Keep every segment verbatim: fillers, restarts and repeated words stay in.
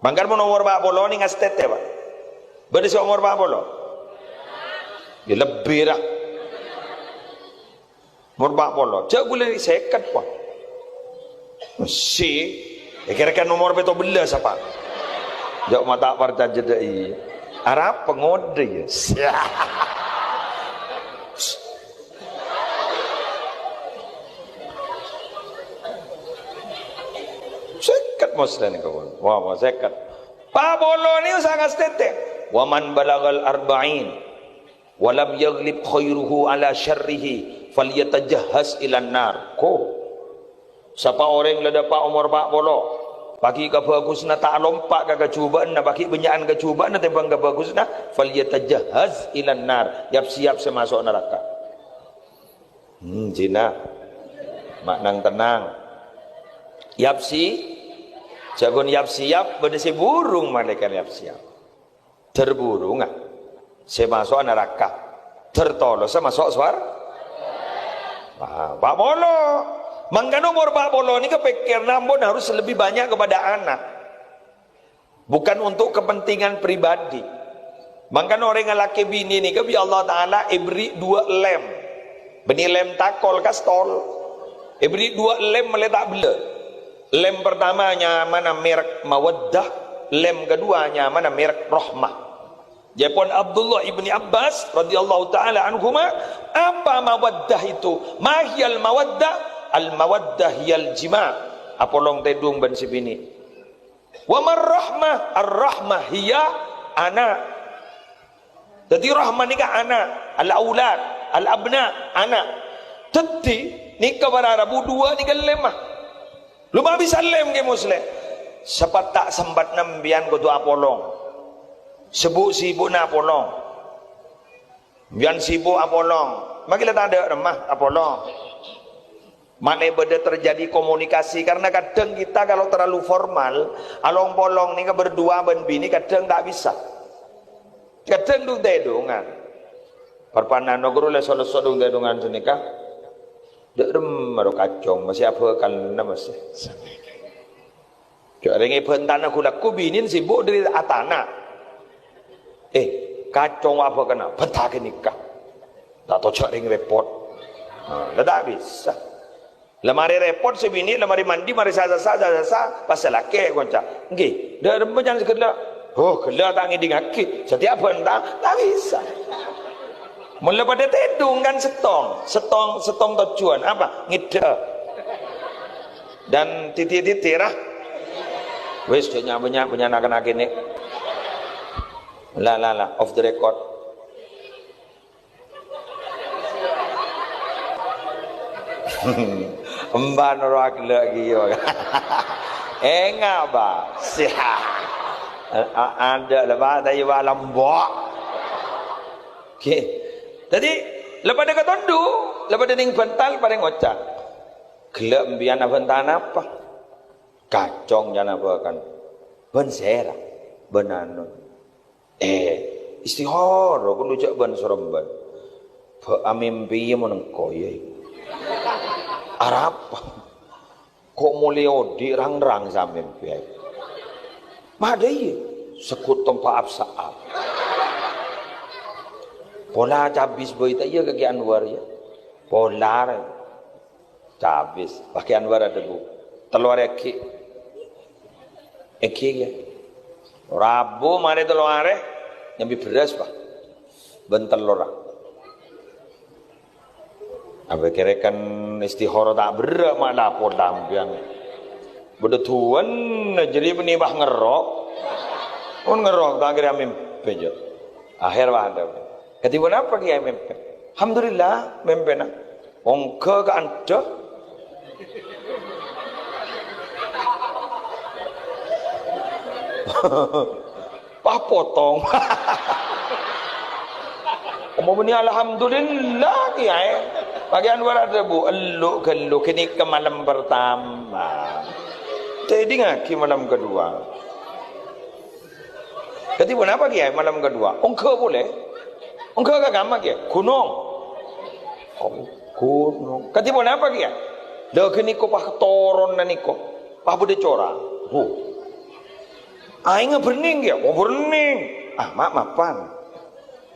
Mangkana mon omor pa' polo nèng astètè, Pak. Bâdâ sè omor pa' polo? Ya lebbi, ra. Omor pa' polo. Jhâ' ghulâ nèng sèket, Pak. Mesti. Ya kèra-kèra omor pètto bellâs apa? Jhâ' ma' ta' parcajâ dâ' iyâ. Arapa ngodâ ya? Sèket Muslim nèko, pon. Wah, wah, sèket. Pa' polo nèko sanga astètè. "Wa man balaghal arba'in wa lam yaghlib khairuhu ala syarrihi falyatajahhaz ilan nar." Ko. Sapa orèng la dâpa' omor pa' polo, paghi' kabhâghusânna ta' alompa' ka kajhubâ'ânna, paghi' bânnya'an kajhubâ'ânna tèmbhâng kabhâghusânna, falyatajahhaz ilan nar, yap-siyap sè maso' naraka. Hmm, zina. Ma' nang-tennang. Yap-si-, jhâ' ghun yap-siyap, bâdâ sè burung malaèkat yap-siyap. Dâr burungnga sè maso'a naraka. Dâr tolossa maso' sowar-, Wah, pa' polo. Mangkana omor pa' polo nèka pèkkèrra ampon harus lebih banyak kepada anak. Bukan untuk kepentingan pribadi. Mangkana orèng alakè binè nèka bi' Allah Ta'ala èberri' duwâ' lem. Bânnè lem takol, kastol. Èberri' duwâ' lem mèlè ta' bellâ. Lem pertama nyamana merek Mawaddah, lem kedua nyamana merek Rahmah. Jâwâbbhân Abdullah ibni Abbas radhiyallahu ta'ala anhuma, apa mawaddah itu? Ma hiyal mawaddah? Al mawaddah hiyal jima'. Apolong tèdung bân sè binè'. Wa mar rahmah? Ar rahmah hiya ana'. Dhâddhi rahmah nèka ana', al aulad, al abna, ana'. Dhâddhi nèka para rabu duwâ' nèka lem, ah. Lu ma' bisa lem, Kè Musleh. Sapa ta' sempat nambiyân kodhu apolong. Sibuk-sibukna apolong. Biyân sibuk apolong. Mangkèn la tadâ' remma apolong. Ma'lè bâdâ terjadi komunikasi, karena kadang kita kalau terlalu formal, along-polong nèka berdua bân binè kadang ta' bisa. Kadang dung-tèdungan. Parpa'na nogoro lesso-lesso dung-tèdungan sanèka. Dâ' remma ro kacong, masih abhâkalna masih. Jhâ' rèng èbhântana ghulâ, binèn sibuk dâri atana. Eh, kacong apa kèna? Bhântaghi nèka. Ta' to jhâ' rèng rèpot. Nah, la ta' bisa. La marè rèpot sè binè', la marè mandi, marè sasa-sasa, sasa, pas sè lakè' konca. Ngghi, dâ' remma jhân sè ghellâ'. Oh, ghellâ' ta' ngèdingngaghi. Satèya bhânta, ta' bisa. Mon la padâ tèdung kan settong, settong, settong tojjhuwân. Apa? Ngèdhâ'â. Dan titik-titik, ra. Wis, jhâ' nya-, nya-, nya-, nak-nak kènè'. La, la, la, off the record. Emban ro aglek ghi, yo. Enga', Ba. Siha. A-, a-, ada la, Ba, ta' iyâ, Ba, lambok. Oke. Dhâddhi, la padâ katondhu, la padâ nèng bhântal, padâ ngoca', "Ghellâ' embiyan abhântana apa?" "Kacong," ca'na bhâkal. "Bân sèra?" "Bân anu." "Eh, istihara, kono jhâ' bân sorembân." "Bâ' amimpi mon engko', yâ." "Arapa?" "Ko' molè odi' rang-rang samimpi." "Madâ iyâ?" "Seggut tompa' apsa'ap." "Pola cabis bhâi ta' iyâ ka Kè Anwar, yâ?" "Pola, rè." Cabis. Pas Kè Anwar adhâbu, "Tello arè èngghi." "Èngghi, Kè." Rabu marè tello arè, nyambi bherrâs, Pak. Bân tello ra. Apa kèra kan istihara ta' berrâ' ma' lapor sampèyan. Bâdâ duwân jârèya bânnè, Pak, ngerrok. Mon ngerrok, ta' kèra mimpè, jhâ'. Akhèr, Pak, adhâbu. "Kadhi ponapa, Kèyaè, mimpè?" "Alhamdulillah, mimpèna." "Ongghâ ka'andhâ?" Pas potong. "Omor bânnè alhamdulillah, Kèyaè." Pas Kè Anwar adhâbu, "Ellu', ghâllu, ghânèka malem pertama. Tèdingngaghi malem kedua." "Kadhi ponapa, Kèyaè, malem kedua?" "Ongghâ polè." "Ongghâ ka kamma, Kèyaè?" "Ghunong." "Oh, ghunong. Kadhi ponapa, Kèyaè?" "Lha ghânèka pas toron nèko, pas bâdâ corang." Huh. Aèngnga bhennèng, ya? Oh, bhennèng. Ah, ma', mapan.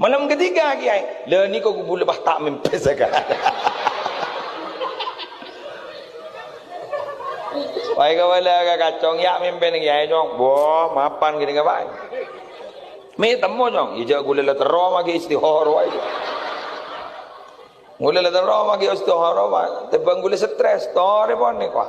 Malem ketiga, Kèyaè. Lha, nèko ghulâ pas ta' mèmpè sakalè. Wah, kabâlâ ka kacong, ya, mèmpèna Kèyaè, Cong. Wah, mapan gini, Pak. Mè' temmo, Cong. Ya, jhâ' ghulâ la terro maghi istihara, wah. Ghulâ la terro maghi istihara, wah. Tèmbhâng ghulâ stres, torè pon nèko.